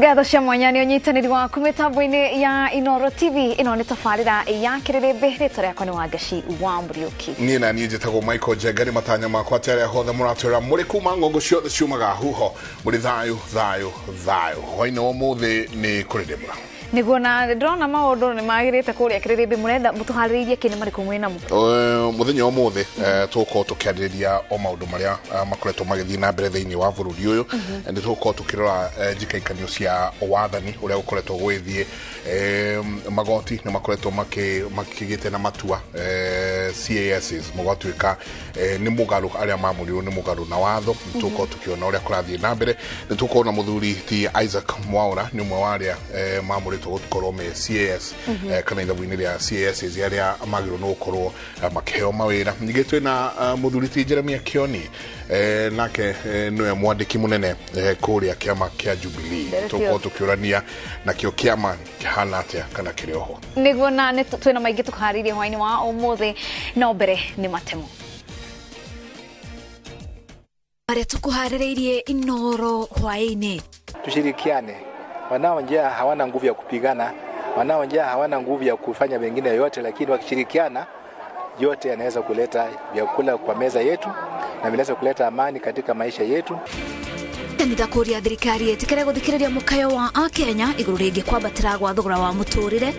Ngatho cia mwanya nĩ ũnyitanĩri waku mĩtambo-inĩ ya Inoro TV. Ĩno nĩ tabarĩra ya Kĩrĩrĩmbĩ. Rĩtwa rĩakwa nĩ Wangeci wa Mũriũki. Niĩ na niĩ njĩtagwo Michael Njenga. Nĩ matanya makwa atĩ arĩa hothe mũratwĩra mũrĩ kuma ng'ongo ciothe ciumaga huho mũrĩ thayũ thayũ thayũ. Hwainĩ wa ũmũthĩ nĩ kũrĩrĩmbũra. Nĩguo, na ndĩrona maũndũ nĩ magĩrĩte kũrĩa Kĩrĩrĩmbĩ. Mũrenda mũtũharĩrĩirie kĩ, nĩ marĩkũ mwĩ namo? Mũthenya wa ũmũthĩ tũgũkorwo tũkĩarĩrĩria o maũndũ marĩa makoretwo magĩthiĩ na mbere thĩinĩ wa bũrũri ũyũ. Nĩ tũgũkorwo tũkĩrora njikaikanio cia wathani ũrĩa gũkoretwo gũgĩthiĩ. Magoti nĩ makoretwo makĩgĩte na matua, CASs mũgatuĩka nĩ mũgarũ, arĩa mamũrirwo nĩ mũgarũ na watho. Nĩ tũgũkorwo tũkĩona ũrĩa kũrathiĩ na mbere. Nĩ tũgũkorwo na mũthuri ti Isaac Mwaura, nĩ ũmwe wa arĩa mamũrĩtwo gũkorwo me CAS kana ithabu-inĩ rĩa CASs arĩa magĩrĩirwo nĩ gũkorwo makĩheo mawĩra. Ningĩ twĩna mũthuri ti Jeremia Kioni, nake nĩwe mwandĩki mũnene kũrĩa kĩama kĩa Jubilee. Ndeto. Tũgũkorwo tũkĩũrania nakĩo kĩama kĩhana atĩa kana kĩrĩ oho. Nĩguo, na nĩ twĩna maingĩ tũkũharĩirie hwainĩ wa ũmũthĩ, no mbere nĩ matemo. Arĩa tũkũharĩrĩirie Inoro hwaĩ-inĩ. Tushirikiane. Wanao njaa hawana nguvu ya kupigana, wanao njaa hawana nguvu ya kufanya mengine yoyote, lakini wakishirikiana yote yanaweza kuleta vyakula kwa meza yetu na vinaweza kuleta amani katika maisha yetu. Kanitha kũria thirikari ĩtĩkĩre gũthikĩrĩria mũkayo wa akenya igũrũ rĩgiĩ kwambatĩra gwa thogora wa mũtũrĩre.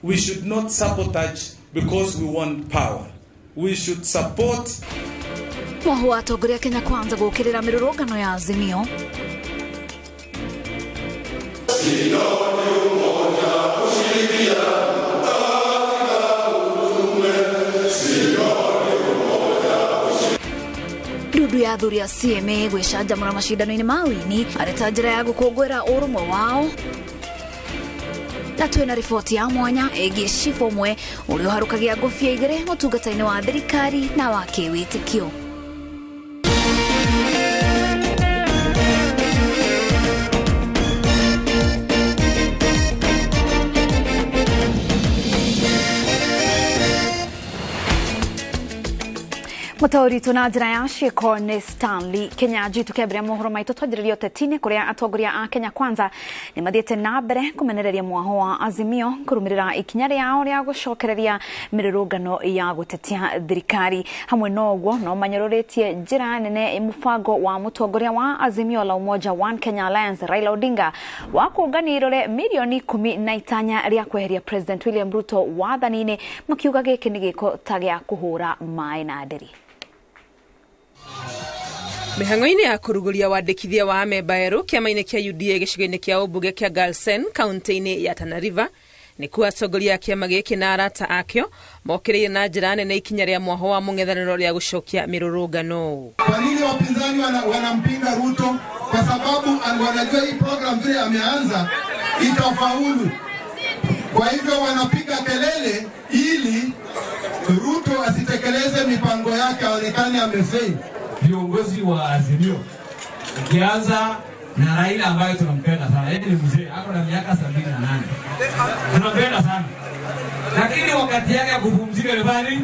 We should not sabotage because we want power. We should support. Mwahu wa atongoria Kenya Kwanza gũkĩrĩra mĩrũrũngano ya Azimio. Ndundu ya athuri a CMA gwĩcanjamũra macindano-inĩ ma wĩini arĩ ta njĩra ya gũkũngũĩra ũrũmwe wao. Na twĩna riboti ya mwanya ĩgiĩ cibũ ũmwe ũrĩa ũharũkagia ngũbia igĩrĩ ũtungata-inĩ wa thirikari na wa kĩwĩtĩkio. Mũtaũri na njĩra ya ciĩko nĩ Stanley Kinyanjui. Tũkĩambĩrĩria mohoro maitũ, twanjĩrĩria ũteti-inĩ kũrĩa atongoria a Kenya Kwanza nĩ mathiĩte na mbere kũmenereria mwaho wa Azimio kũrũmĩrĩra ikinya rĩao rĩa gũcokereria mĩrũrũngano ya gũtetia thirikari. Hamwe na ũguo, no manyũrũrĩtie njĩra nene mũbango wa mũtongoria wa Azimio la Umoja One Kenya Alliance Raila Odinga wa kũngania irore mirioni 15 rĩa kweheria President William Ruto wathani-inĩ, makiuga gĩkĩ nĩ gĩko ta gĩa kũhũra maĩ na ndĩri. Mĩhang'o-inĩ ya kũrugũria wandĩkithia wa amemba erũ kĩama-inĩ kĩa UDA gĩcigo-inĩ kĩa ũmbunge kĩa Garsen kaunti-inĩ ya Tana River, nĩkuo atongoria a kĩama gĩkĩ na arata akĩo mokĩrĩire na njĩra nene ikinya rĩa mwaho wa mũng'ethanĩro rĩa gũcokia mĩrũrũngano. Kwa nini wapinzani wanampinga Ruto? Kwa sababu wanajua hii program vile ameanza itafaulu. Kwa hivyo wanapiga kelele ili Ruto asitekeleze mipango yake, aonekane amefail. Viongozi wa Azimio, ukianza na Raila ambaye tunampenda sana, yeye ni mzee, ako na miaka 78, tunampenda sana, lakini wakati yake ya kupumzika ni bali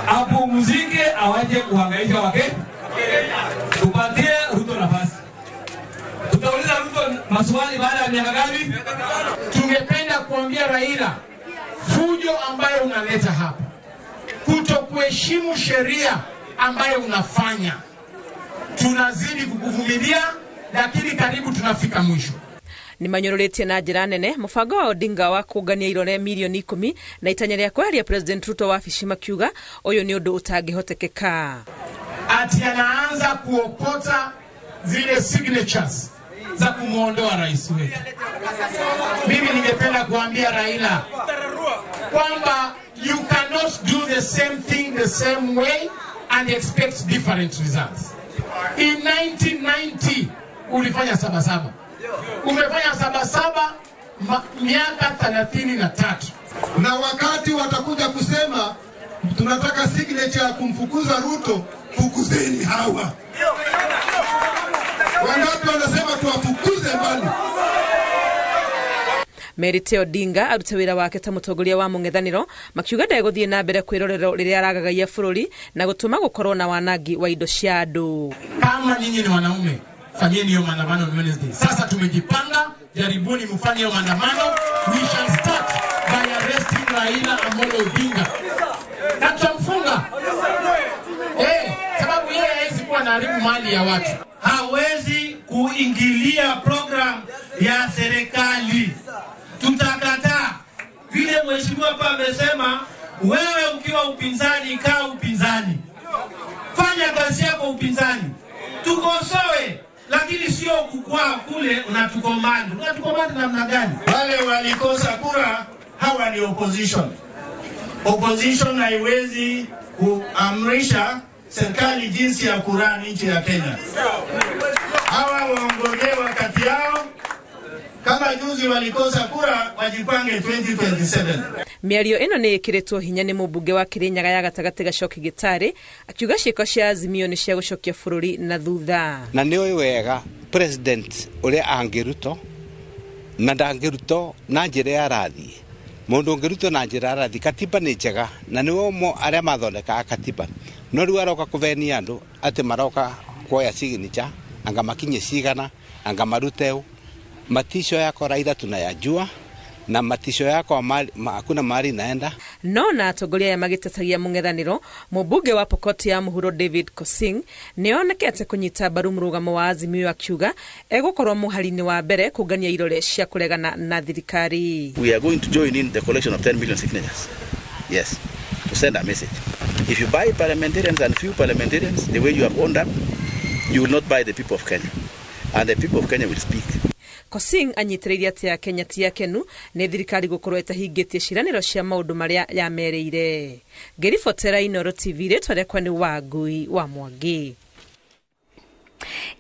apumzike, awache kuhangaisha wake. Tupatie Ruto nafasi. Tutauliza Ruto maswali baada ya miaka ngapi? Tungependa kuambia Raila, fujo ambayo unaleta hapa, kutokuheshimu sheria ambayo unafanya, tunazidi kukuvumilia, lakini karibu tunafika mwisho. Nĩ manyũrũrĩtie na njĩra nene mũbango wa Odinga wa kũngania irore mirioni 10 na itanya rĩa kweheria President Ruto wabici, makiuga ũyũ nĩ ũndũ ũtangĩhotekeka. Ati anaanza kuokota zile signatures za kumwondoa rais wetu. Mimi ningependa kuambia Raila kwamba you cannot do the same thing the same way and expect different results. In 1990 ulifanya sabasaba, umefanya sabasaba miaka 33. Na wakati watakuja kusema tunataka signature ya kumfukuza Ruto, fukuzeni hawa. Wangapi wanasema tuwafukuze mbali? Merite Odinga arute wĩra wake ta mũtongoria wa mũng'ethanĩro, makiuga ndegũthiĩ na mbere kwĩrorerwo rĩrĩa aragagaia bũrũri na gũtũma gũkorwo na wanangi wa indo cia andũ. Kama nyinyi ni wanaume, fanyeni hiyo maandamano on Wednesday. Sasa tumejipanga, jaribuni mfanye hiyo maandamano. We shall start by arresting Raila Amolo Odinga na tutamfunga sababu yeye hawezi kuwa anaharibu mali ya watu. Hawezi kuingilia program ya serikali, tutakataa. Vile mheshimiwa hapa amesema, wewe ukiwa upinzani, kaa upinzani, fanya kazi yako upinzani, tukosoe, lakini sio kukwaa kule unatukomandi. Unatukomandi namna gani? Wale walikosa kura hawa ni opposition. Opposition haiwezi kuamrisha serikali jinsi ya kurani nchi ya Kenya. Hawa waongojee wakati yao. Kama juzi walikosa kura, wajipange 2027. Mĩario ĩno nĩ ĩkĩrĩtwo hinya nĩ mũmbunge wa Kĩrĩnyaga ya gatagatĩ Gacoki Gĩtarĩ akiuga ciĩko cia Azimio nĩ cia gũcokia bũrũri na thutha. Na nĩ ũĩ wega president ũrĩa angĩrutwo na ndangĩrutwo na njĩra ya rathiĩ, mũndũ ũngĩrutwo na njĩra ya rathiĩ, katiba nĩ njega na nĩwe ũmwe arĩa mathondekaga katiba, no rĩu aroka kũvenia andũ atĩ maroka kuoya signature anga makinye cigana anga marute ũ. Matisho yako Raila tunayajua na matisho yako hakuna mahali naenda. No na atongoria aya magĩtetagia mũng'ethanĩro, mũmbunge wa Pokot ya mũhuro David Kosing nĩonekete kũnyita mbaru mũrũgamo wa Azimio akiuga egũkorwo mũhari-inĩ wa mbere kũngania irore cia kũregana na thirikari. We are going to join in the collection of 10 million signatures. Yes, to send a message. If you buy parliamentarians and few parliamentarians the way you have owned up, you will not buy the people of Kenya. And the people of Kenya will speak. Kosing anyitĩrĩire atĩ Akenya ti akenu nĩ thirikari gũkorwo ĩtahingĩtie ciĩranĩro cia maũndũ marĩa yamerĩire. Ngĩribotera Inooro TV, rĩtwa rĩakwa nĩ Wangui wa Mwangi.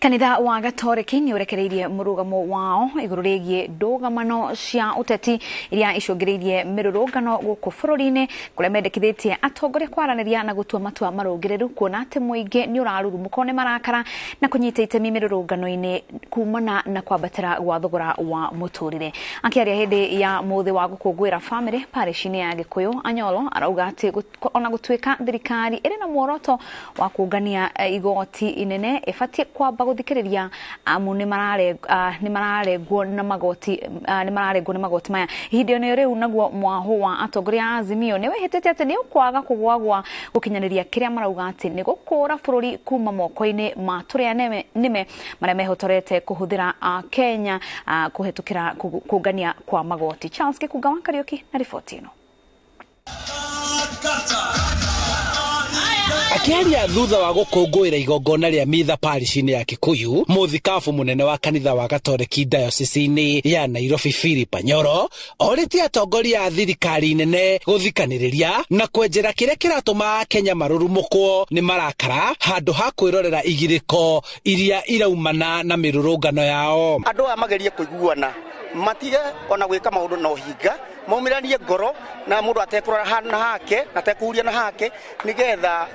Kanitha wa Gatoreki nĩ ũrekereirie mũrũgamo wao igũrũ rĩgiĩ ndũgamano cia ũteti iria icũngĩrĩirie mĩrũrũngano gũkũ bũrũri-inĩ, kũrĩa mendekithĩtie atongoria kwaranĩria na gũtua matua marũngĩrĩru kuona atĩ mũingĩ nĩ ũrarurumũkwo nĩ marakara na kũnyita itemi mĩrũrũngano-inĩ kumana na kwambatĩra gwa thogora wa mũtũrĩre. Akĩaria hĩndĩ ya mũthĩ wa gũkũngũĩra bamĩrĩ parish-inĩ ya Gĩkũyũ, Anyolo arauga atĩ ona gũtuĩka thirikari ĩrĩ na muoroto wa kũngania igoti inene ĩbatiĩ kwamba gũthikĩrĩria amu nĩ mararengwo na magoti nĩ magoti maya. Ihinda inĩ rĩu naguo mwahũ wa atongoria a Azimio nĩ wĩhĩtĩte atĩ nĩ ũkwaga kũgwagwa gũkinyanĩria kĩrĩa marauga atĩ nĩ gũkũra bũrũri kuma moko-inĩ ma tũrĩa nĩme marĩa mehotorete kũhũthĩra Kenya kũhetũkĩra kũngania kwa magoti. Charles Gĩkunga wa Kariũki na riboti ĩno. Akĩaria thutha wa gũkũngũĩra igongona rĩa mitha parish-inĩ ya Kikuyu, mũthikabu mũnene wa kanitha wa Gatoreki diocese-inĩ ya Nairobi Philip Anyoro orĩtie atongoria a thirikari nene gũthikanĩrĩria na kwenjera kĩrĩa kĩratũma Akenya marurumũkwo nĩ marakara handũ ha kwĩrorera igirĩko iria iraumana na mĩrũrũngano yao. Andũ aya magerie kũiguana, matige ona gwĩka maũndũ na ũhinga, maumiranie ngoro na mũndũ atekũrora na hake na atekũhuria na hake, nĩgetha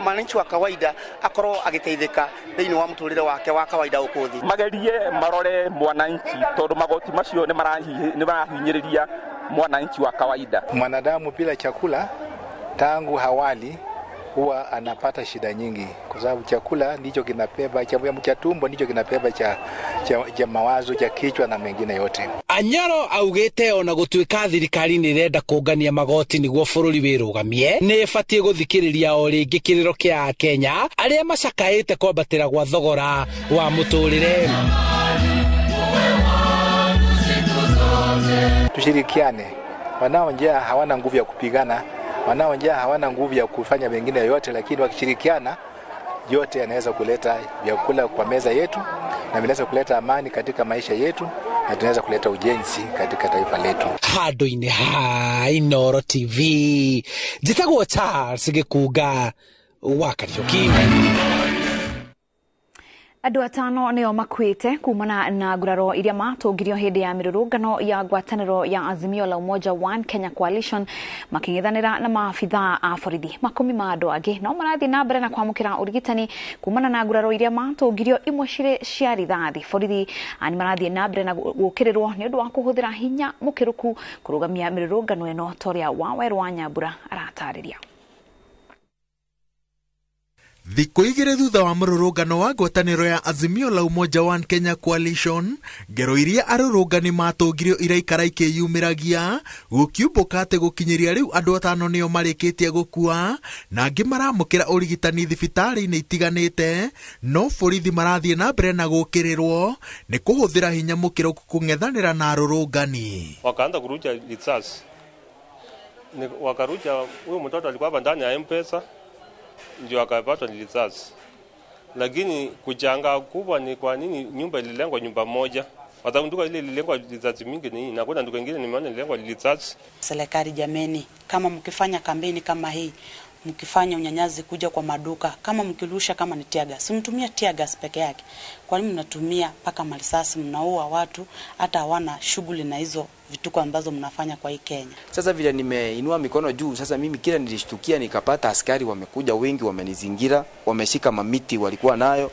mwananchi wa kawaida akorwo agĩteithĩka thĩinĩ wa mũtũrĩre wake wa kawaida gũkũ thĩ. Magerie marore mwananchi tondũ magoti macio nĩ marahinyĩrĩria mwananchi wa kawaida. Mwanadamu bila chakula tangu hawali huwa anapata shida nyingi, kwa sababu chakula ndicho kinabeba cha tumbo, ndicho kinabeba cha mawazo, cha kichwa na mengine yote. Anyaro augite ona gutuika thirikari ni irenda kungania magoti niguo bururi wirugamie ni ibatie guthikiriria o ringi kiriro kia Kenya aria macakaite kwambatira gwa thogora wa muturire. Tushirikiane, wanao njaa hawana nguvu ya kupigana, wanao njaa hawana nguvu ya kufanya mengine yote, lakini wakishirikiana yote yanaweza kuleta vyakula kwa meza yetu na vinaweza kuleta amani katika maisha yetu na tunaweza kuleta ujenzi katika taifa letu. Handu-inĩ ha Inooro TV, njĩtagwo Charles Gĩkunga wa Kariũki. Andũ atano nĩo makuĩte kumana na nguraro iria matũngirio hĩndĩ ya mĩrũrũngano ya ngwatanĩro ya Azimio la Umoja One Kenya Coalition makĩng'ethanĩra na maabithaa a borithi. Makũmi ma andũ angĩ no marathiĩ na mbere na kwamũkĩra ũrigitani kumana na nguraro iria matũngirio imwe cirĩ cia rithathi. Borithi nĩ marathiĩ na mbere na gũkĩrĩrwo nĩ ũndũ wa kũhũthĩra hinya mũkĩrũku kũrũgamia mĩrũrũngano ĩno ta ũrĩa Wawerũ wa Nyambura aratarĩria. Thikũ igĩrĩ thutha wa mũrũrũngano wa ngwatanĩro ya Azimio la Umoja One Kenya Coalition, ngero iria arũrũngani matũngirio iraikara ikĩyumĩragia, gũkiumbũka atĩ gũkinyĩria rĩu andũ atano nĩo marĩkĩtie gũkua na angĩ maramũkĩra ũrigitani thibitarĩ-inĩ itiganĩte, no borithi marathiĩ na mbere na gũkĩrĩrwo nĩ kũhũthĩra hinya mũkĩrũku kũng'ethanĩra na arũrũngani. Wakaanza kurusha risasi, wakarusha huyo mtoto alikuwa hapa ndani ya M-Pesa, ndio akapatwa ni risasi. Lakini kuchanga kubwa ni kwa nini nyumba ililengwa nyumba moja? Watanduka ile ililengwa risasi mingi ni na kuna nduka nyingine nimeona ililengwa risasi. Serikali jameni, kama mkifanya kampeni kama hii, mkifanya unyanyazi kuja kwa maduka, kama mkirusha kama ni tear gas, mtumia tear gas peke yake. Kwa nini mnatumia paka marisasi, mnaua watu hata hawana shughuli na hizo vituko ambazo mnafanya kwa hii Kenya? Sasa vile nimeinua mikono juu, sasa mimi kila nilishtukia nikapata askari wamekuja wengi, wamenizingira, wameshika mamiti walikuwa nayo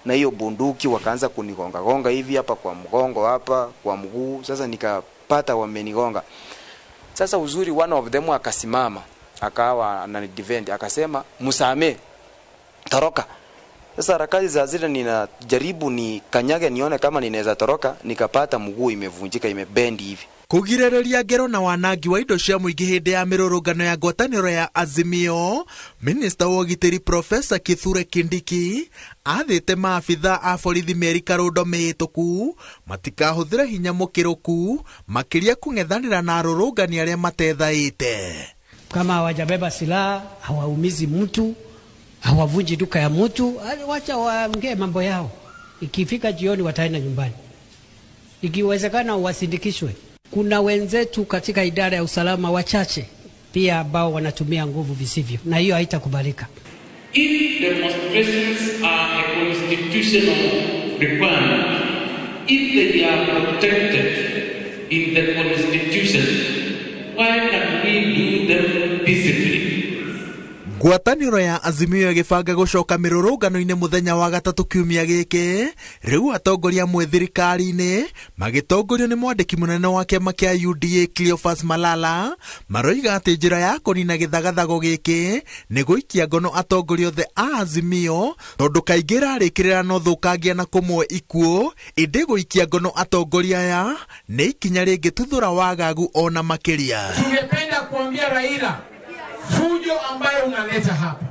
na hiyo bunduki, wakaanza kunigonga gonga hivi hapa kwa mgongo, hapa kwa mguu. Sasa nikapata wamenigonga. Sasa uzuri one of them akasimama, akawa ananidefend, akasema msame, toroka. Sasa harakati za zile ninajaribu ni kanyage nione kama ninaweza toroka, nikapata mguu imevunjika, imebendi hivi. Kũgirĩrĩria ngero na wanangi wa indo cia mũingĩ hĩndĩ ya mĩrũrũngano ya ngwatanĩro ya Azimio, minista wa ũgitĩri Profesa Kithure Kindiki athĩte maabithaa a borithi mĩeri karũndo mĩhĩtũku matikahũthĩre hinya mũkĩrũku makĩria kũng'ethanĩra na arũrũngani arĩa matethaĩte. Kama hawajabeba silaha, hawaumizi mtu, hawavunji duka ya mtu, wacha waongee mambo yao. Ikifika jioni wataenda nyumbani, ikiwezekana wasindikishwe. Kuna wenzetu katika idara ya usalama wachache pia ambao wanatumia nguvu visivyo, na hiyo haitakubalika. If demonstrations are a constitutional requirement, if they are protected in the constitution, why can't we do them peacefully? Ngwatanĩro ya Azimio ĩgĩbanga gũcoka mĩrũrũngano-inĩ mũthenya wa gatatũ kiumia gĩkĩ, rĩu atongoria amwe thirikari-inĩ magĩtongorio nĩ mwandĩki mũnene wa kĩama kĩa UDA Cleophas Malala maroiga atĩ njĩra ya kũnina gĩthagathago gĩkĩ nĩ gũikia ngono atongoria othe a Azimio, tondũ kaingĩ ĩrarĩkĩrĩra na ũthũkangia na kũmwe ikuũ, ĩndĩ gũikia ngono atongoria aya nĩ ikinya rĩngĩtuthũra wagagu ona makĩria. Tungependa kuambia Raila, fujo ambayo unaleta hapa,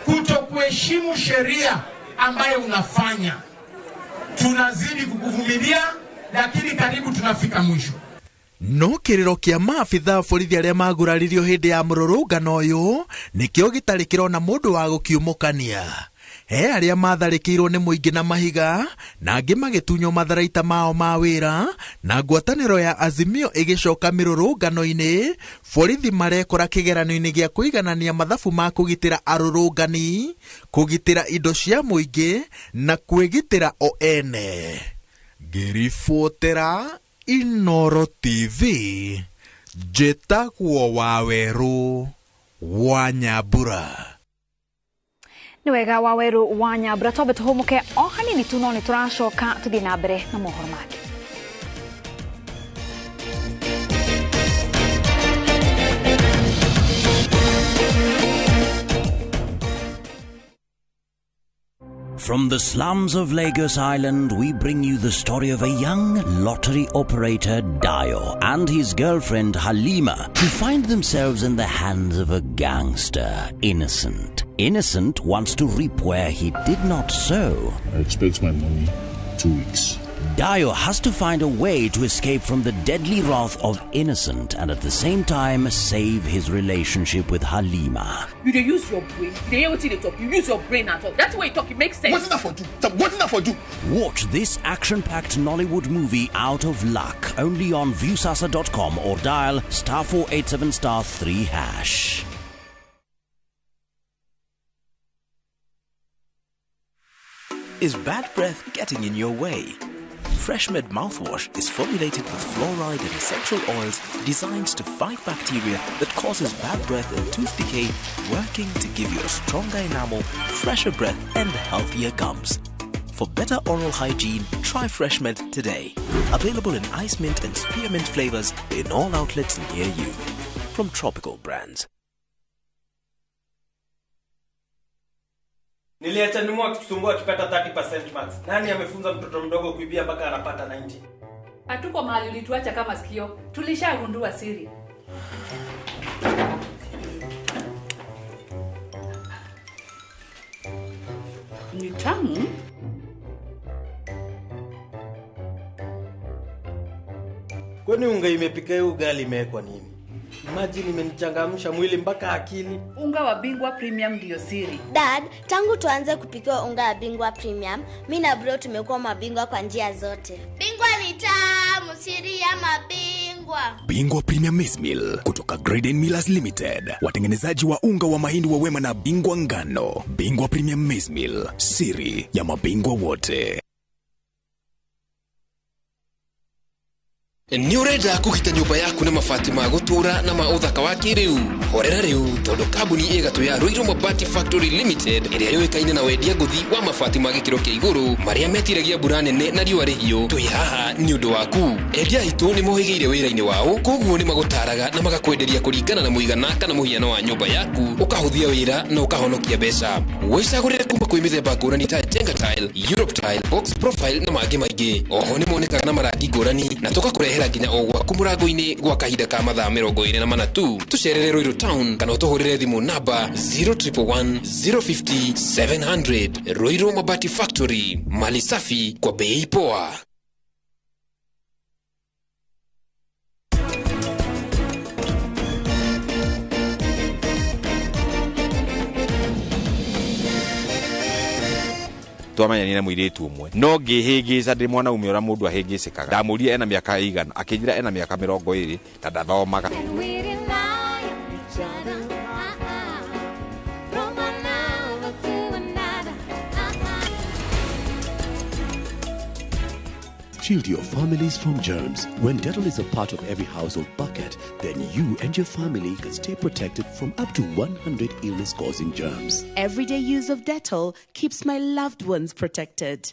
kutokuheshimu sheria ambayo unafanya, tunazidi kukuvumilia, lakini karibu tunafika mwisho. No kĩrĩro kĩa maabithaa borithi arĩa maguraririo hĩndĩ ya mũrũrũngano ũyũ nĩkĩo gĩtarĩ kĩrona mũndũ wa gũkiumũkania. He arĩa matharĩkĩirwo nĩ mũingĩ na mahiga na angĩ magĩtunywo matharaita mao ma wĩra, na ngwatanĩro ya Azimio ĩgĩcoka mĩrũrũngano-inĩ, borithi marekora kĩgeranio-inĩ gĩa kũiganania mathabu ma kũgitĩra arũrũngani, kũgitĩra indo cia mũingĩ na kwĩgitĩra o ene. Ngĩribotera Inoro TV, njĩtagwo Wawerũ wa Nyambura. Nĩ wega Wawerũ wa Nyambura, twambe tũhũmũke o hanini tu, no nĩ tũracoka tũthiĩ na mbere na mohoro mangĩ. From the slums of Lagos Island, we bring you the story of a young lottery operator, Dio, and his girlfriend, Halima, who find themselves in the hands of a gangster, Innocent. Innocent wants to reap where he did not sow. I expect my money 2 weeks. Dio has to find a way to escape from the deadly wrath of Innocent and at the same time save his relationship with Halima. You dey use your brain. You dey hear wetin they talk. You use your brain and talk. That's the way you talk. It makes sense. What's that for you? What's that for you? Watch this action-packed Nollywood movie Out of Luck only on Viusasa.com or dial *487*3#. Is bad breath getting in your way? FreshMed mouthwash is formulated with fluoride and essential oils designed to fight bacteria that causes bad breath and tooth decay, working to give you a stronger enamel, fresher breath and healthier gums. For better oral hygiene, try FreshMed today. Available in ice mint and spearmint flavors in all outlets near you. From Tropical Brands. Niliacha nimu akitusumbua akipata 30% marks. Nani amefunza mtoto mdogo kuibia mpaka anapata 90? Hatuko mahali ulituacha kama sikio. Tulishagundua siri. Ni tamu. Kwani unga imepika hiyo ugali imewekwa nini? Imagine imenichangamsha mwili mpaka akili. Unga wa Bingwa Premium ndio siri. Dad, tangu tuanze kupika unga wa Bingwa Premium, mimi na bro tumekuwa mabingwa kwa njia zote. Bingwa ni tamu, siri ya mabingwa. Bingwa Premium Maize Meal kutoka Graden Millers Limited, watengenezaji wa unga wa mahindi wa Wema na Bingwa Ngano. Bingwa Premium Maize Meal, siri ya mabingwa wote. Nĩ ũrenda kũgita nyũmba yaku na mabati ma gũtũũra na ma ũthaka wa kĩrĩu? Horera rĩu tondũ kambuni ĩ gatũ ya Ruiru Mabati Factory Limited ĩrĩa yũĩkaine na wendia ngũthi wa mabati ma gĩkĩro kĩa igũrũ marĩa metiragia mbura nene na riũa rĩhiũ, twĩ haha nĩ ũndũ waku. Endia aitũ nĩ mohĩgĩire wĩra-inĩ wao, koguo nĩ magũtaraga na magakwenderia kũringana na mũigana kana mũhiano wa nyũmba yaku, ũkahũthia wĩra na ũkahonokia mbeca. Wĩcagũrĩre kuma kwĩ mĩthemba ngũrani ta Jenga Tile, Europe Tile, Box Profile na mangĩ maingĩ. Oho nĩ monekaga na marangi ngũrani na tũgakũrehera nginya o gwaku mũrango-inĩ gwa kahinda ka mathaa 24 tu. Tũcerere Ruiru Town kana ũtũhũrĩre thimũ namba 0111 050 700. Ruiru Mabati Factory, mali safi kwa bei poa. Twamenyanire mũirĩtu ũmwe no ngĩhĩngĩca ndĩ mwanaume ũrĩa mũndũ ahĩngĩcĩkaga. Ndamũria ena mĩaka ĩigana, akĩnjĩra ena mĩaka 20 na ndathomaga. Shield your families from germs. When Dettol is a part of every household bucket, then you and your family can stay protected from up to 100 illness-causing germs. Everyday use of Dettol keeps my loved ones protected.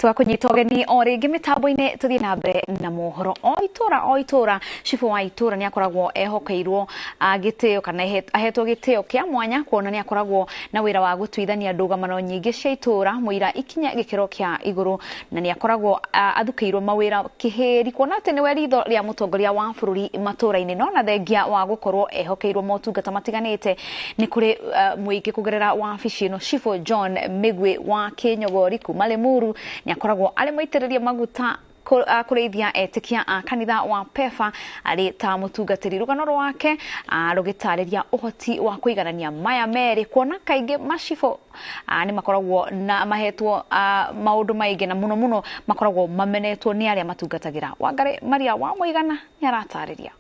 Twakunyita ũgeni o rĩngĩ mĩtambo-inĩ tũthiĩ na mbere na mohoro. O itũra o itũra cibũ wa itũra nĩ akoragwo ehokeirwo gĩtĩo kana ahetwo gĩtĩo kĩa mwanya kuona nĩ akoragwo na wĩra wa gũtuithania ndũgamano nyingĩ cia itũra mũira ikinya gĩkĩro kĩa igũrũ, na nĩ akoragwo athukĩirwo mawĩra kĩhĩri kuona atĩ nĩwe ritho rĩa mũtongoria wa bũrũri matũra-inĩ. No na thengia wa gũkorwo ehokeirwo motungata matiganĩte nĩ kũrĩ mũingĩ kũgerera wabici ĩno. Cibũ John Mĩgwi wa Kĩnyogori kuma Limuru nĩ akoragwo arĩ mũitĩrĩrie maguta kũrĩithia etĩkia a kanitha wa PEFA arĩ ta mũtungatĩri. Rũgano rwake rũgĩtarĩria ũhoti wa kũiganania maya merĩ kuona kaingĩ macibũ nĩ makoragwo na mahetwo maũndũ maingĩ na mũno mũno makoragwo mamenetwo nĩ arĩa matungatagĩra. Wangari Maria wa Mũigana nĩ aratarĩria.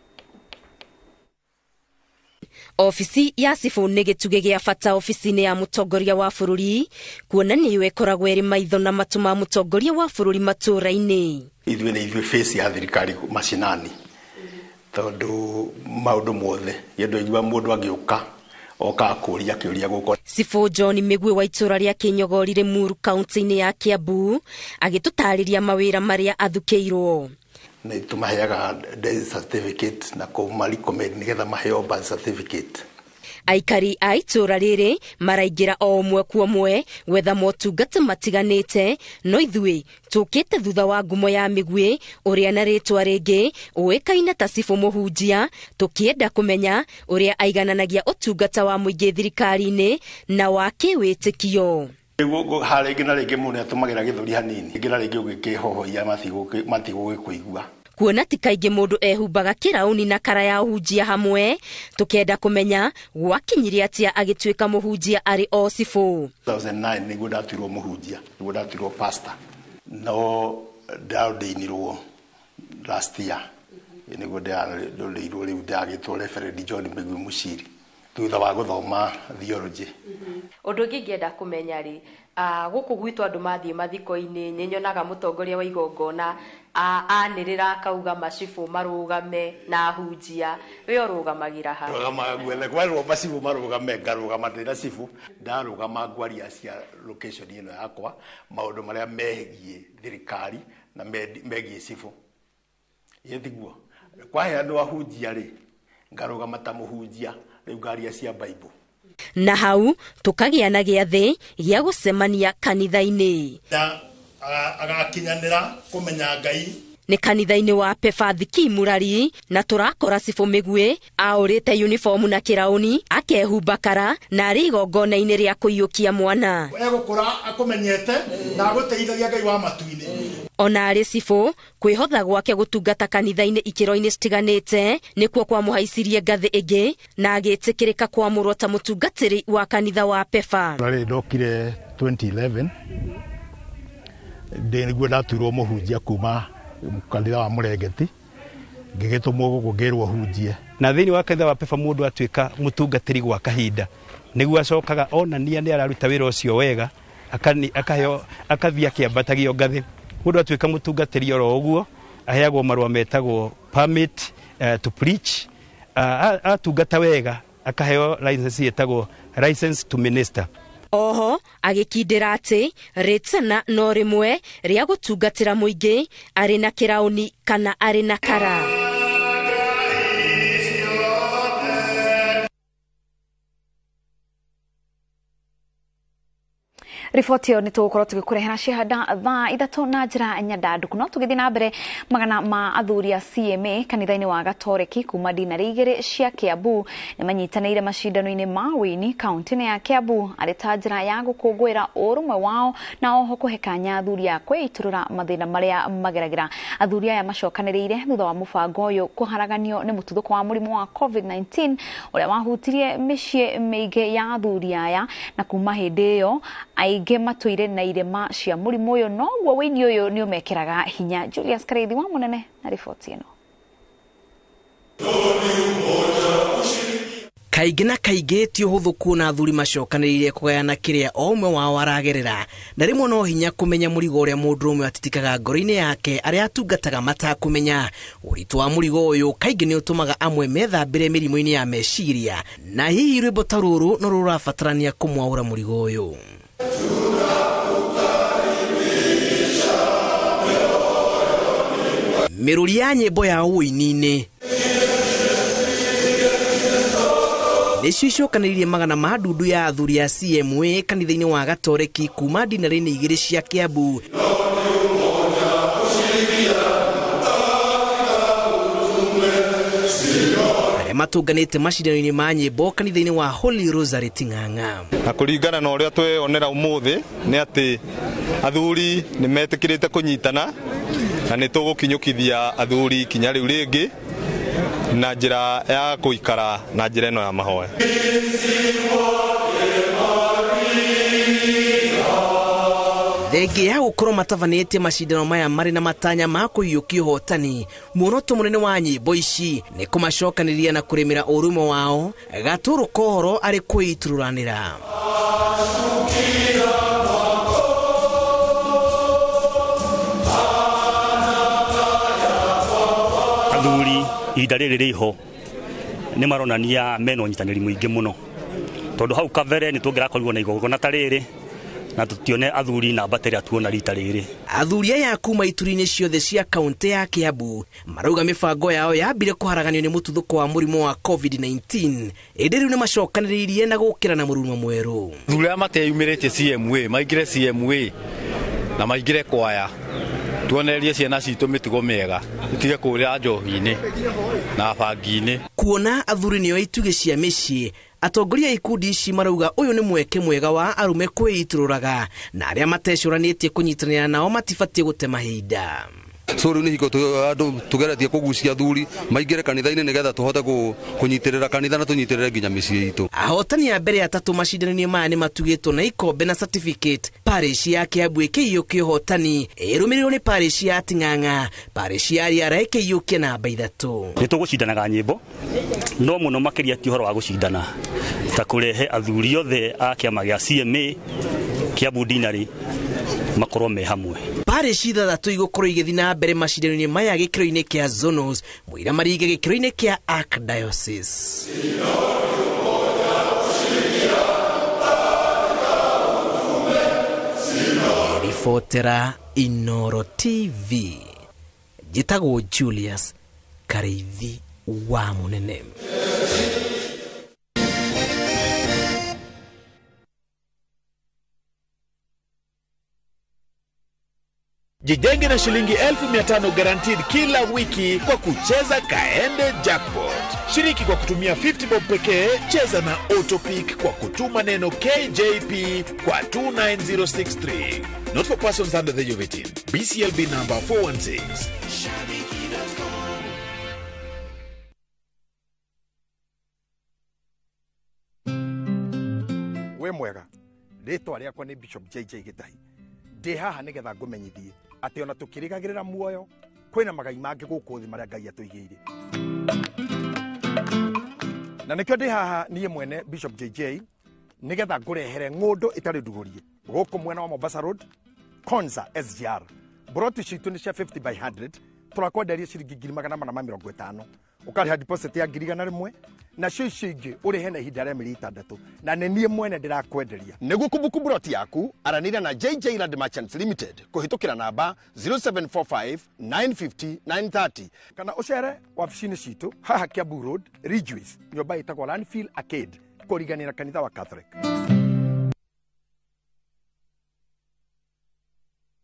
Ofici ya cibũ nĩ gĩtugĩ gĩa bata ofici-inĩ ya mũtongoria wa bũrũri kuona nĩyo ĩkoragwo ĩrĩ maitho na matũ ma mũtongoria wa bũrũri matũũra-inĩ. Ithuĩ nĩ ithuĩ face ya thirikari macinani tondũ maũndũ mothe kĩndũ igua mũndũ angĩũka oka kũria kĩũria gũkũ. Cibũ John Mĩgwi wa itũũra rĩa Kĩnyogori Limuru kaunti-inĩ ya Kiambu agĩtũtarĩria mawĩra marĩa athukĩirwo. Nĩ tũmaheaga death certificate na kũmarecommend nĩgetha maheo birth certificate. Aikari a itũũra rĩrĩ maraingĩra o ũmwe kwa ũmwe gwetha motungata matiganĩte, no ithuĩ tũkĩte thutha wa ngumo ya Mĩgwi ũrĩa na rĩtwa rĩngĩ ũĩkaine ta cibũ mũhunjia, tũkĩenda kũmenya ũrĩa aigananagia ũtungata wa mũingĩ thirikari-inĩ na wa kĩwĩtĩkio. Harĩ na rĩngĩ mũndũ nĩatũmagĩra gĩthũri hanini, rĩngĩ na rĩngĩ ũgĩkĩhohoia matigũgĩkũigua. Kuona ti kaingĩ mũndũ ehumbaga kĩraũni na kara ya ũhunjia hamwe, tũkenda kũmenya gwakinyire atĩa agĩtuĩka mũhunjia arĩ o cibũ. 2009 nĩguo ndatuirwo mũhunjia, nĩguo ndatuirwo pastor, no ndaordainirwo last year, nĩguo ndaordainirwo rĩu ndagĩtwo Reverend John Mĩgwi Mũciri thutha wa gũthoma theology. Ũndũ ũngĩ ingĩenda kũmenya rĩ, gũkũ gwitũ andũ mathiĩ mathiko-inĩ nĩ nyonaga mũtongoria wa igongona anĩrĩra akauga macibũ marũgame na ahunjia, we ũrũgamagĩra ha? Rũgamaga guothe, kwerwo macibũ marũgame ngarũgama ndĩna cibũ, ndarũgama ngwaria cia location ĩno yakwa maũndũ marĩa megiĩ thirikari na megiĩ cibũ. Ĩthiguo kwaheanwo ahunjia rĩ, ngarũgama ta mũhunjia rĩu ngaria cia Bible. Na hau tũkagĩa na gĩathĩ gĩa gũcemania kanitha-inĩ. Na agakinyanĩra kũmenya Ngai. Nĩ kanitha-inĩ wa Pebathiki Murari na tũrakora Cibũ Mĩgwi aũrĩte uniform na kĩraũni akehumba kara na arĩ igongona-inĩ rĩa kũiyũkia mwana. Egũkũra akũmenyete na agũteithagia Ngai wa matu-inĩ. Ona arĩ cibũ kwĩhotha gwake gũtungata kanitha-inĩ ikĩro-inĩ citiganĩte nĩkuo kwamũhaicirie ngathĩ ĩngĩ na agĩtĩkĩrĩka kwamũrwo ta mũtungatĩri wa kanitha wa Pefa. Rarĩ ndokire 2011 ndĩ nĩguo ndatuirwo mũhunjia kuma kanitha wa Mũrengeti, ngĩgĩtũmwo gũkũ ngĩrwo hunjie. Na thĩinĩ wa kanitha wa Pefa mũndũ atuĩka mũtungatĩri gwa kahinda nĩguo acokaga onania nĩ araruta wĩra ũcio wega, akaheo akathiĩ akĩambatagio ngathĩ. Mũndũ atuĩka mũtungatĩri oro ũguo aheagwo marũa metagwo permit to preach. Atungata wega akaheo license ĩtagwo license to minister. Oho agĩkindĩra atĩ rĩtana no rĩmwe rĩa gũtungatĩra mũingĩ arĩ na kĩraũni kana arĩ na kara. Riboti ĩyo nĩ tũgũkorwo tũgĩkũrehera ciahanda thaa 3 na njĩra nyandanduku. No tũgĩthiĩ na mbere, magana ma athuri a CMA kanitha-inĩ wa Gatoreki kuma dinarĩ 2 cia Kiambu nĩ manyitanĩire macindano-inĩ ma wĩini kaunti-inĩ ya Kiambu arĩ ta njĩra ya gũkũngũĩra ũrũmwe wao na oho kũhe kanya athuri a kwĩitũrũra mathĩna marĩa mageragĩra. Athuri aya macokanĩrĩire thutha wa mũbango ũyũ kũharaganio nĩ mũtuthũko wa mũrimũ wa COVID-19 ũrĩa wahutirie mĩciĩ mĩingĩ ya athuri aya, na kuma hĩndĩ ĩyo aingĩ matũire na irema cia mũrimũ ũyũ, noguo wĩini ũyũ nĩ ũmekĩraga hinya. Julius Kareithi wa Mũnene na riboti ĩno. Kaingĩ na kaingĩ ti ũhũthũ kuona athuri macokanĩrĩire kũgayana kĩrĩa o ũmwe wao aragerera, na rĩmwe no hinya kũmenya mũrigo ũrĩa mũndũ ũmwe atitikaga ngoro-inĩ yake arĩa atungataga matakũmenya. Ũritũ wa mũrigo ũyũ kaingĩ nĩ ũtũmaga amwe methambĩre mĩrimũ-inĩ ya meciria, na hihi rwĩmbo ta rũrũ no rũrabatarania kũmwaũra mũrigo ũyũ. Mĩrũri ya nyĩmbo ya ũini-inĩ nĩcio icokanĩrĩirie magana ma ndundu ya athuri a CMA kanitha-inĩ wa Gatoreki kuma dinarĩ-inĩ 2 cia Kiambu arĩa matũnganĩte macindano-inĩ ma nyĩmbo kanitha-inĩ wa Holy Rosary Ting'ang'a. Na kũringana na ũrĩa tweyonera ũmũthĩ nĩ atĩ athuri nĩ metĩkĩrĩte kũnyitana na nĩ tũgũkinyũkithia athuri kinya rĩu rĩngĩ na njĩra ya kũikara na njĩra ĩno ya mahoya. Thengia ya gũkorwo matabanĩtie macindano maya marĩ na matanya ma kũiyũkia ũhotani, muoroto mũnene wa nyĩmbo ici nĩ kũmacokanĩrĩria na kũrĩmĩra ũrũmwe wao gatũrũ kohoro arĩ kwĩitũrũranĩra. Athuri ihinda rĩrĩ rĩho nĩ maronania mena ũnyitanĩri mũingĩ mũno, tondũ hau kabere nĩ tũngĩrakorirwo na igongona ta rĩrĩ na tũtione athuri namba ta ĩrĩa tuona rita rĩrĩ. Athuri aya kuma ituri-inĩ ciothe cia kaunti ya Kiambu marauga mĩbango yao yambire kũharaganio nĩ mũtuthũko wa mũrimũ wa COVID-19, ĩndĩ rĩu nĩ macokanĩrĩirie na gũkĩra na mũrurumo mwerũ. Athuri aya mateyumĩrĩtie CMA maingĩre CMA na maingĩre kwaya, tuonererie ciana citũ mĩtugo mĩega itige kũrĩra njohi-inĩ na bangi-inĩ. Kuona athuri nĩo itugĩ cia mĩciĩ, atongoria a ikundi ici marauga ũyũ nĩ mweke mwega wa arũme kwĩitũrũraga na arĩa matecũranĩtie kũnyitanĩra nao matibatiĩ gũte mahinda. So rĩu nĩ hingo andũ tũgeretie kũgucia athuri maingĩre kanitha-inĩ nĩgetha tũhote kũnyitĩrĩra kanitha na tũnyitĩrĩre nginya mĩciĩ itũ. Ahotani a mbere atatũ macindano-inĩ maya nĩ matugĩtwo na ikombe na certificate. Parish ya Kiambu ĩkĩiyũkia ũhotani ĩrũmĩrĩirwo nĩ parish ya Ting'ang'a, parish ya Riara ĩkĩiyũkia namba 3. Nĩ tũgũcindanaga nyĩmbo no mũno makĩria ti ũhoro wa gũcindana ta kũrehe athuri othe a kĩama gĩa CMA Kiambu dinarĩ makorwo me hamwe. Parish 6 igũkorwo igĩthiĩ na mbere macindano-inĩ maya gĩkĩro-inĩ kĩa zonos, mũira maringe gĩkĩro-inĩ kĩa Archdiocese. Ribotera Inoro TV, Njĩtagwo Julius Karĩithi wa Mũnene. Jijenge na shilingi 1500 guaranteed kila wiki kwa kucheza Kaende Jackpot. Shiriki kwa kutumia 50 bob pekee, cheza na Autopick kwa kutuma neno KJP kwa 29063. Not for persons under the age of 18. BCLB number 416. We mwega, rĩtwa rĩakwa nĩ Bishop JJ Gĩtahi. Ndĩ haha nĩgetha ngũmenyithie atĩ ona tũkĩrĩgagĩrĩra muoyo kwĩna magai mangĩ gũkũ thĩ marĩa Ngai atũigĩire. Na nĩkĩo ndĩ haha niĩ mwene Bishop JJ nĩgetha ngũrehere ng'ũndũ ĩtarĩ ndugũrie gũkũ mwena wa Mombasa Road, Konza SGR. Broti citũ nĩ cia 50 by 100, tũrakwenderia ciringi 450,000. Ũkarĩha deposit ya 100,000 nacio icio ingĩ ũrĩhe na ihinda rĩa mĩeri 6, na nĩ niĩ mwene ndĩrakwenderia. Nĩguo kũbuku broti yaku aranĩria na JJ Land Merchants Limited kũhĩtũkĩra namba 0745 950 930 kana ũcere wabici-inĩ citũ haha Kiambu Road, Ridgeways, nyũmba ĩtagwo Landfill Arcade, kũrigania na kanitha wa Catholic.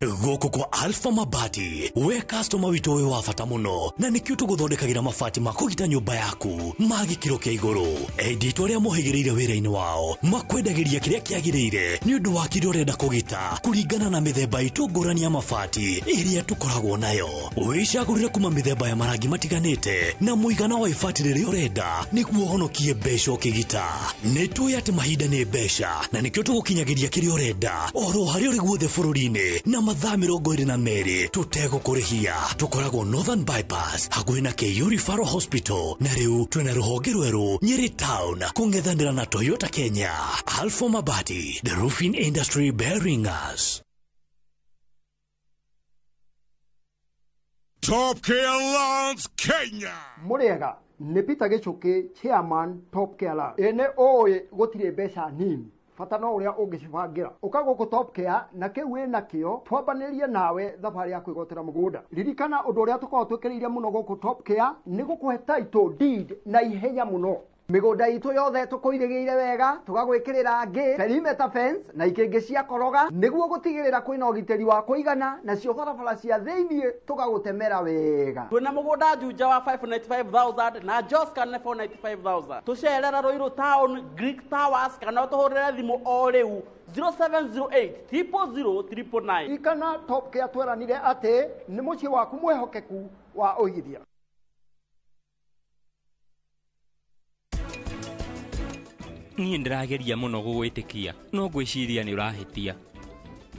Gũkũ kwa Alpha Mabati, we customer witũ wĩ wa bata mũno, na nĩkĩo tũgũthondekagĩra mabati ma kũgita nyũmba yaku ma gĩkĩro kĩa igũrũ. Enditũ arĩa mohĩgĩrĩire wĩra-inĩ wao makwendagĩria kĩrĩa kĩagĩrĩire nĩ ũndũ wa kĩrĩa ũrenda kũgita kũringana na mĩthemba itũ ngũrani ya mabati ĩrĩa tũkoragwo nayo. Wĩcagũrĩre kuma mĩthemba ya marangi matiganĩte na mũigana wa ibati rĩrĩa ũrenda nĩguo ũhonokie mbeca ũkĩgita. Nĩ tũĩ atĩ mahinda nĩ mbeca na nĩkĩo tũgũkinyagĩria kĩrĩa ũrenda oro harĩa ũrĩ guothe bũrũri-inĩ na mathaa 22 tũtegũkũrĩhia. Tũkoragwo Northern Bypass hakuhĩ na KU Referral Hospital, na rĩu twĩna rũhonge rwerũ Nyeri Town kũng'ethanĩra na Toyota Kenya. Alpha Mabati, the roofing industry bearing us. Top Care Loans Kenya. Mũrĩega, nĩ Peter Gĩchũkĩ, chairman Top Care Loans. Ĩĩ nĩ ũĩ gũtirĩ mbeca nini, bata no ũrĩa ũngĩcibangĩra. Ũka gũkũ Top Care na kĩu wĩ nakĩo twambanĩrie nawe thabarĩ ya kwĩgwatĩra mũgũnda. Ririkana ũndũ ũrĩa tũkoragwo twĩkĩrĩire mũno gũkũ Top Care nĩ gũkũhe title deed na ihenya mũno. Mĩgũnda itũ yothe tũkũirĩgĩire wega, tũgagwĩkĩrĩra ngĩ, perimeter fence na ikĩngĩ cia koroga nĩguo gũtigĩrĩra kwĩna ũgitĩri wa kũigana, nacio barabara cia thĩiniĩ tũgagũtemera wega. Twĩna mũgũnda Juja wa 595,000 na Joska nĩ 495,000. Tũcerera Ruiru Town, Greek Towers, kana ũtũhũrĩre thimũ o rĩu 0708 000 999. Ririkana Top Care tweranire atĩ nĩ mũciĩ waku mwĩhokeku wa ũigithia. Niĩ ndĩrageria mũno gũgwĩtĩkia no ngwĩciria nĩ ũrahĩtia.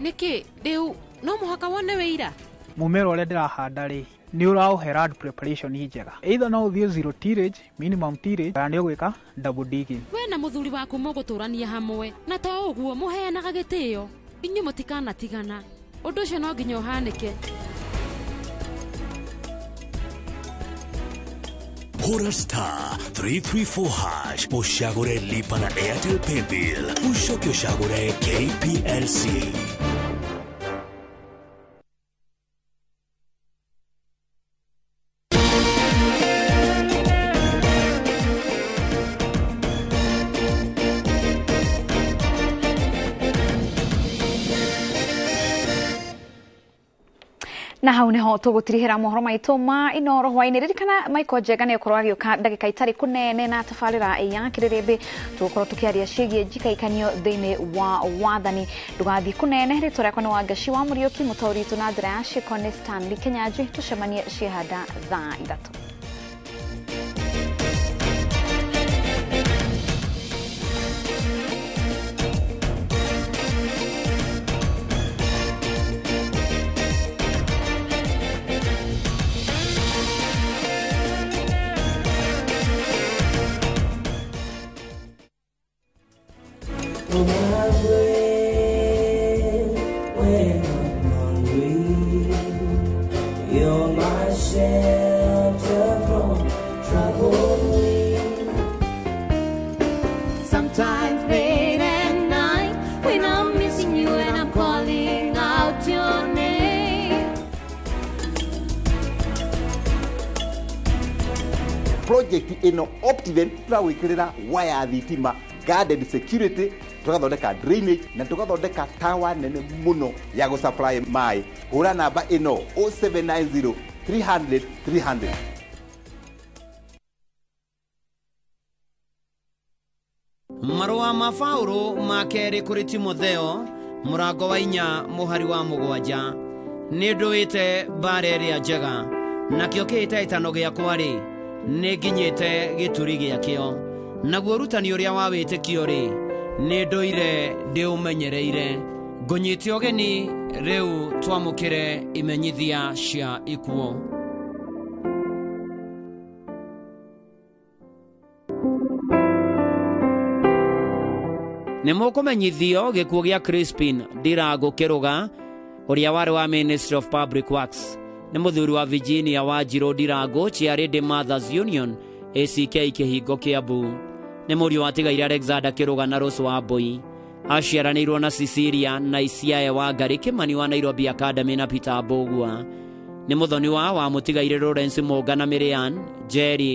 Nĩkĩ rĩu no mũhaka wone wĩira? Mũmera ũrĩa ndĩrahanda rĩ nĩ ũraũhe land preparation njega, either no ũthiĩ zero tillage, minimum tillage, kana nĩ ũgwĩka double digging. We na mũthuri waku mũgũtũrania hamwe na to ũguo mũheanaga gĩtĩo, inyuĩ mũtikanatigana, ũndũ ũcio no nginya ũhanĩke. Hora star 334 hash ushagure lipa na Airtel Paybill ushoke ushagure KPLC. Na hau niho tũgũtirihĩra mohoro maitũ ma Inooro hwaĩ-inĩ. Ririkana Michael Njenga nĩ ũkorwo agĩũka ndagĩka itarĩ kũnene na tabarĩra ya kĩrĩrĩmbĩ. Tũgũkorwo tũkĩaria ciĩgiĩ njikaikanio thĩinĩ wa wathani. Ndũgathiĩ kũnene. Rĩtwa rĩakwa nĩ Wangaci wa Mũriũki, mũtaũri witũ na njĩra ya ciĩko nĩ Stanley Kenyanjui. Tũcemanie ciĩhanda thaa 3. When I'm hungry, you're my shelter from trouble. Sometimes late at night when I'm missing you and I'm calling out your name. Project ĩno Optiven tũragwĩkĩrĩra waya thitima, guarded security, tũgathondeka drainage na tũgathondeka tawa nene mũno ya gũsupply maĩ. Hũra namba ĩno 0790 300 300. Marũa ma Paulo ma kerĩ kũrĩ Timotheo mũrango wa 4 mũhari wa 7. Nĩ ndũĩte mbara ĩrĩa njega, nakĩo kĩhĩtahĩtano gĩakwa-rĩ, nĩ nginyĩte gĩturi gĩakĩo. Naguo ũrutani ũrĩa wa wĩtĩkio-rĩ, nĩ ndũire ndĩũmenyereire. Ngũnyite ũgeni rĩu twamũkĩre imenyithia cia ikuũ. Nĩ mũkũmenyithio gĩkuũ gĩa Crispin Ndirango Kĩrũga, ũrĩa warĩ wa Ministry of Public Works. Nĩ mũthuri wa Virginia Wanjirũ Ndirango, Chairlady Mothers Union, ACK Kĩhingo Kĩambu. Nĩ mũriũ wa tigaire Alexander Kĩrũga na Rose Wambui. Aciaranĩirwo na Cecilia na Isiae Wangari Kĩmani wa Nairobi Academy na Peter Mbũgua. Nĩ mũthoni wa mũtigaire Lawrence Mũnga na Miriam Jerry.